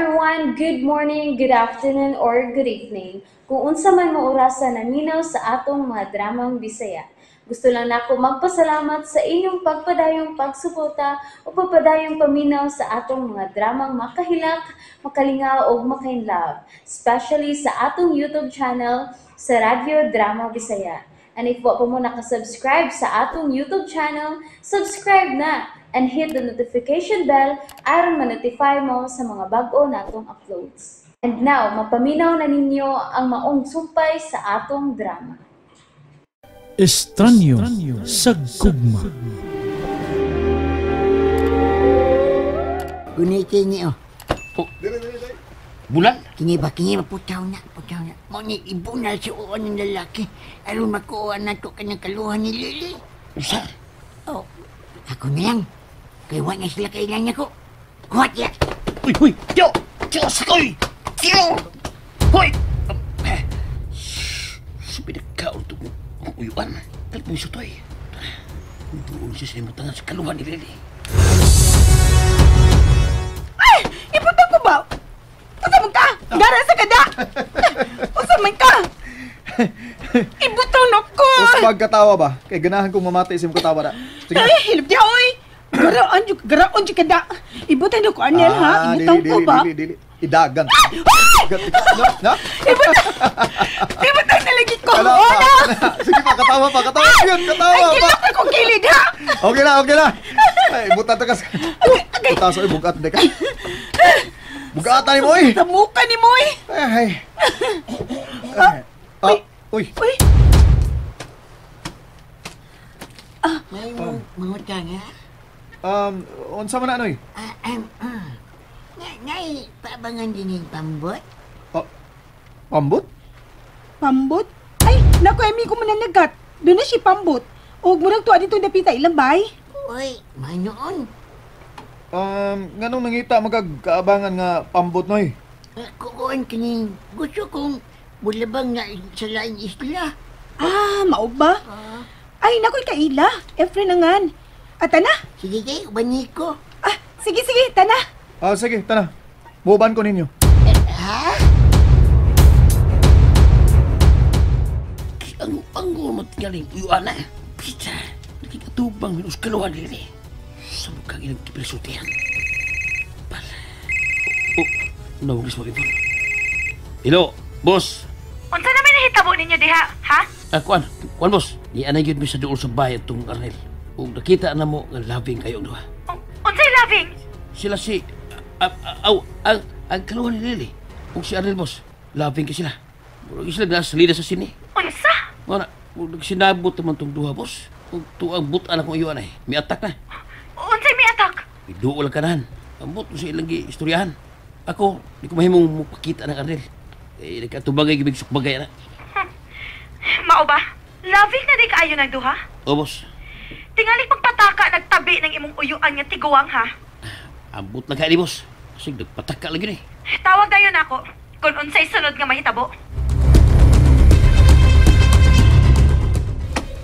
Everyone! Good morning, good afternoon, or good evening. Kung unsa man mo orasa naminaw sa atong mga dramang Bisaya. Gusto lang nako magpasalamat sa inyong pagpadayong pagsuporta o pagpadayong paminaw sa atong mga dramang makahilak, makalingaw o makainlove, especially sa atong YouTube channel sa Radyo Drama Bisaya. And if wa pa mo nakasubscribe sa atong YouTube channel, subscribe na and hit the notification bell aron ma-notify mo sa mga bag-o natong uploads. And now, mapaminaw na ninyo ang maong sumpay sa atong drama. Estranyo sa gugma. Guniti niyo. Oh. Bulan? Kini ba, putaw na, putaw na. Mo ni ibunal si uon ng lalaki. Aron makuha na to kanyang kaluhan ni Lily. Usa? Oh, ako na lang. Kaya wa na sila kailan niya ko. Kuhat ya! Uy, uy! Tiyo! Tiyo, sakoy! Tiyo! Hoy! Sabi na kaon ito ang uyuan. Kalpuso to eh. Doon siya sa imutangan sa kaluhan ni Lily. Ay! Iputang ko ba? Usa man ka! Gara sa kada! Usa man ka! Ibutang na ko! Usbag katawa ba? Kay ganahan kong mamatay sa imong katawa na. Sige na. Ay, hilip niya, oy! Garaon jud kada! Ibutang na ko, Anel, ha? Ibutang ko ba? Dili, dili, dili. Idagan. No, no? Ibutang na lagi ko! Wala Oh, pa. na! Sige pa, katawa pa, katawa. Yun, katawa Ay, pa. kilok na kong kilid, ha? Okay na, okay na. Ay, ibutan ta kas. Okay. Putaso, ay, bugat na ka. Bugatan ni mo, eh. Sa muka ni mo, eh! Ay, ay. Ay. Ah, uy. Uy! May mangutang, ha? Unsa man na, anoy? Nay, paabangan din yung pambot? Oh, pambot? Pambot? Ay, naku, amigo mo nanagat. Doon na si pambot. Huwag mo nang tuwa dito napita ilang bay. Uy, manoon. Nganong nangita magkaabangan nga pambot, noy? Kukuan kining gusto kong bulabang na sa laing isla. Ah, mao ba? Ay, naku, kaila. Efren nangan. At tana. Sige, kay, ubani ko. Ah, sige, sige, tana. Ah, sige, tana. Buban ko ninyo. Ha? Ang-anggo matingaling uyuan na. Pita, nakikatubang minus kaluhan nila. Sa mukhang ilang kipisultihan. Pal. Oh, nawag sa mga. Hello, boss. Unsa naman nahitabo ninyo diha, ha? Ah, kuan, kuan boss. Nianay yun mi sa duol sa bahay itong Arnel. Ug nakita na mo nga loving kayo ang duha. Unsay loving? Sila si ang kaluhan ni Lily. Ug si Arnel, boss. Loving ka sila. Murag sila nasalida sa sini. Unsa? Muna, nagsinabot naman tong duha, boss. Ug tuang butan akong iyuan ay. May attack na. Unsay may attack? May duol ang kanahan. Ambot sa ilang istoryahan. Ako, di ko mahimong mapakita ng Arnel. Eh, nagkatubagay, gibig sukbagay na. Mao ba? Loving na di kaayo ng duha? O, boss. Tingali pagpataka nagtabi ng imong uyuan nga tiguang, ha? Ambot lang kayo, boss. Kasi nagpataka lagi na eh. Tawag dayon ako kung unsay sunod nga mahitabo.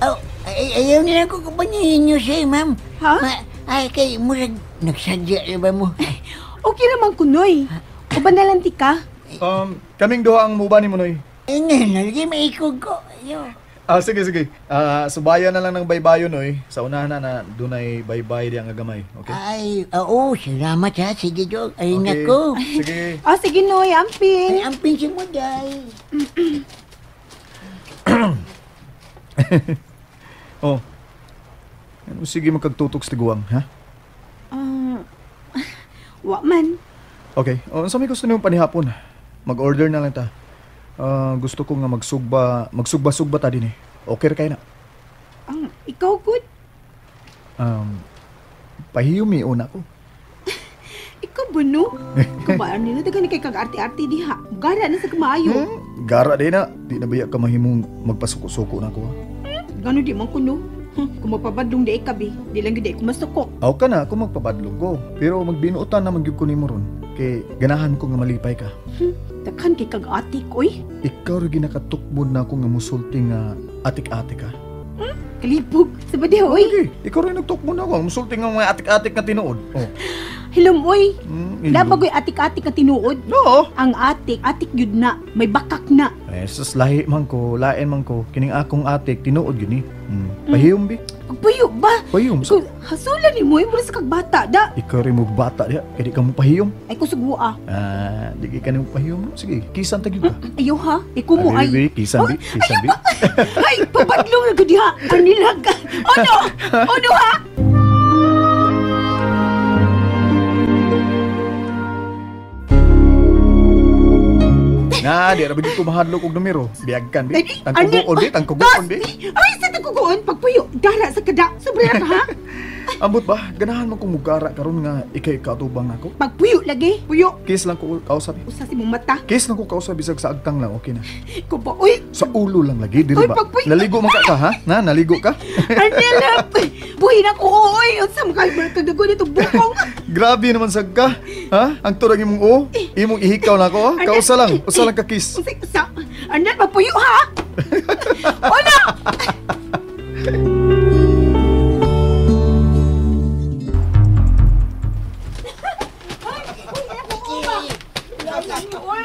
Oh, ayaw na lang ko kumpanyahin niyo siya, ma'am. Ha? Ay, kay murag nagsadya na ba mo? Okay naman kunoy. Uban na lang ti ka. Kaming duha ang muba ni mo, noy. Ay, nga, nalagay maikog ko. Ayaw. Ah, sige, sige. Ah, subayan na lang ng baybayo, noy. Sa unahan na dunay baybay di ang gamay. Okay? Ay, oo, salamat ha. Sige, Dog. Ay, Okay. nako. Sige. Ah, sige, Noy. Ampin. Ay, ampin si mo, day. Oh. Ano, sige magkagtutok sa tiguang, ha? Wa man. Okay. Oh, unsa may gusto niyong panihapon? Mag-order na lang ta. Gusto ko nga magsugba-sugba ta din eh. Okay ra kay na. Ikaw good. Pahiyumi una ko. Ikaw ba no? Kabaan nila dagan ni kay kag-arte-arte diha. Gara na sa kamaayo. Gara din na. Di na baya ka mahimong magpasuko-suko na ko. Ha? Gano di man ko no. Kung magpabadlong di ka bi, di lang gyud ko masuko. Aw ka na, ako magpabadlong ko. Pero magbinuotan na magyud ko nimo ron. Kay ganahan ko nga malipay ka. Daghan kay kag-atik oy. Ikaw ra ginakatukbod na ako nga musulti nga atik-atik ka. Kalipog sa badi oy. Okay, ikaw rin nagtukbod na ako. Musulti nga mga atik-atik nga tinuod. Oh. Hilom oy. Hilom. Labagoy atik-atik ka tinuod. No. Ang atik, atik yun na. May bakak na. Eh, sus, lahi man ko, lain man ko. Kining akong atik, tinuod yun eh. Pahiyom, bi. Pagpuyo ba? Pahiyom. Kung hasulan ni mo, mura sa kagbata da. Ikaw rin mo bata diya, kaya di ka mo pahiyom. Ay kusog ah. Ah, di ka nimo pahiyom. Sige, kisan ta gyud ka. Ayaw ha, ikaw mo ay. Bi, kisan bi, kisan bi. Ay, pabadlong na gud diha. Anilag. Ano? Ano ha? Na, di ra ba ko mahadlok og numero. Biagkan bi. Tangkugoon bi, tangkugoon bi. Ay, sa tangkugoon pagpuyo, dara sa kada. Sobra ka ha? Ambot ba, ganahan man kong mugara karon nga ikay katubang nako. Pagpuyo lagi, puyo. Kiss lang ko kausap. Usa si mong mata. Kiss lang ko kausap bisag sa agtang lang, okay na. Ko ba, uy. Sa ulo lang lagi, dili ba? Naligo man ka ha? Na, naligo ka? Arnel, buhi na ko, oy. Unsa man kay kagago nito bukong. Grabe naman sad ka. Ha? Ang turang imong o, imong ihikaw na ako. Kausa lang, usa lang ka kiss. Usa. Arnel, magpuyo ha? Ono!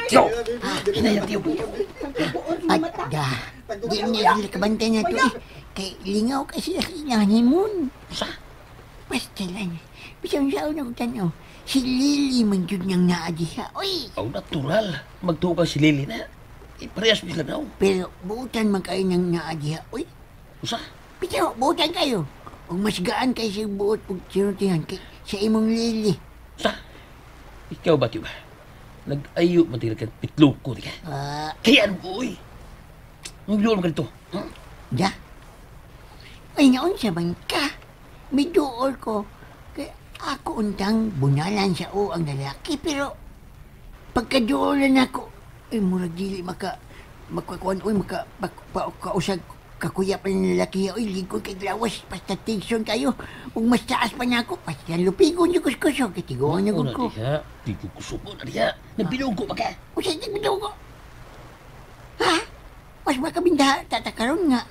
Tiyo! Hinaya, tiyo! At da, di niya sila kabantay na ito eh. Kay lingaw kasi sa kailangan. Sa? Basta lang. Bisang saan ako tanaw. Si Lily man yun niyang naadiha. Uy! Oh, natural. Magtuo si Lily na. Eh, parehas mo sila daw. Pero buutan man kayo niyang naadiha. Uy! Usa? Bitaw, buutan kayo. Kung masgaan kayo sa buot kung sinuntihan kay sa imong Lily. Sa? Ikaw ba, tiyo ba? Nag-ayo man tila ka pitloko, di ka? Kaya ano ko, uy? Magduol man ka dito. Ya? Ay, naon sa man ka. May duol ko. Kaya ako untang bunalan sa o ang lalaki, pero pagkaduolan ako, ay, murag dili makakuan, uy, makausag kakuya pa ng lalaki, uy, lingkod kay lawas, basta tension kayo. Kung mas taas pa na ako, basta lupigon niyo kuskusog, katiguan niyo ko. Diha, di ko kusugo na diha. Nagbinugo ba ka? Usa, nagbinugo. Ha? Mas makabinda, tatakaroon nga.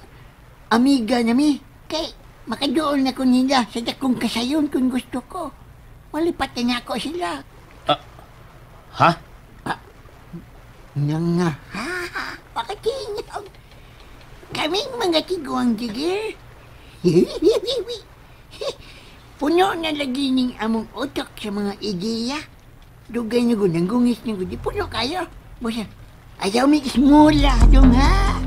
Amiga nami, kay makadoon na ko nila sa dakong kasayon kung gusto ko. Malipat na ako sila. Ha? Nga nga, ha? Pakatingog. Kaming mga tiguang gigil. Puno na lagi ning among utok sa mga ideya. Dugay na gunang gungis na gudi. Puno kayo. Busa, ayaw may ismula dong ha.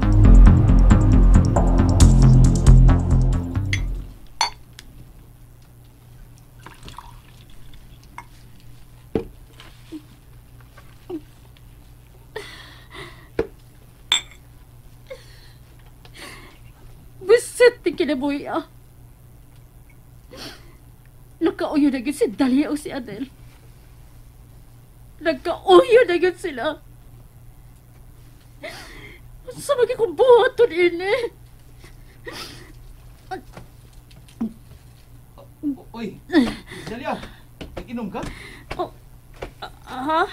Bisit ni kinabuhi ah. Nagkauyo na yun si Dalia o si Adel. Nagkauyo na yun sila. Sa mga kong buhaton ini. Uy, Dalia, nag-inom ka? Oh, ha?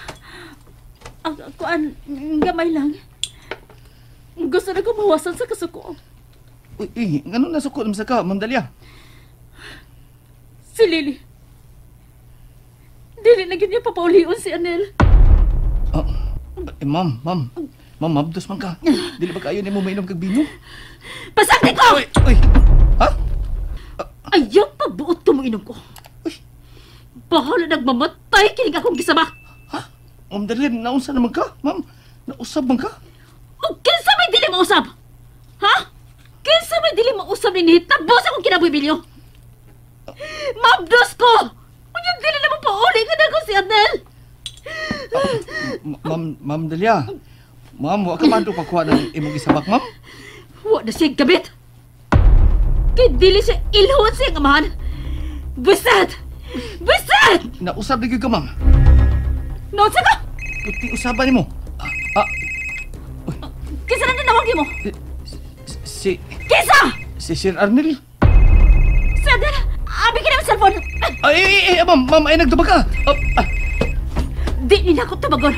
Kuan, gamay lang. Gusto na kumawasan sa kasuko. Uy, uy, ngano nasuko naman sa ka, Ma'am Dalia? Si Lily. Dili na ganyan papaulion si Anel. Eh, ma'am, mabdos man ka. Dili ba kayo nimo mainom kag bino? Pasakti ko! Uy, uy! Ha? Ayaw pagbuot ko mo inom ko. Uy. Bahala nagmamatay kinig akong gisama. Ha? Ma'am Dalia, naunsa naman ka? Ma'am, nausab man ka? O kinsa may dili mausab? Ha? Kinsa may dili mausab ni Tabos akong kinabuhi, Mabdos ko! Unya dili na mo pauli ka na ko si Anel! Ma'am Dalia, ma'am, wa ka man to pagkuha ng imong isabak, ma'am? Wa na siya gabit! Kay dili siya ilhon siyang amahan! Bisat! Bisat! Nausab na ka, ma'am. Nausab ka? Puti usaban nimo. Kinsa na tinawag nimo? Si... Kinsa! Si Sir Arnel. Sir Arnel, abi ka naman cellphone! Ay, ma'am, ma'am, ay nagtubag ka! Di nila ako tubagon.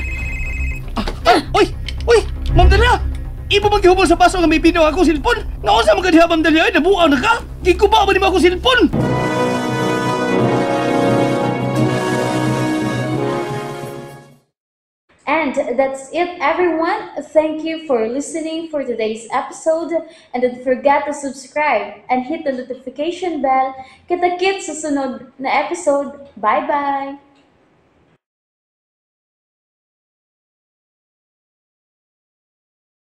Uy! Uy! Ma'am Dalia! Ibo maghihubol sa baso nga may binaw akong cellphone? Naunsa man ka diha, Ma'am Dalia? Ay, nabuaw na ka? Gikuba ba nimo akong cellphone? And that's it, everyone. Thank you for listening for today's episode. And don't forget to subscribe and hit the notification bell. Kita-kits sa sunod na episode. Bye-bye!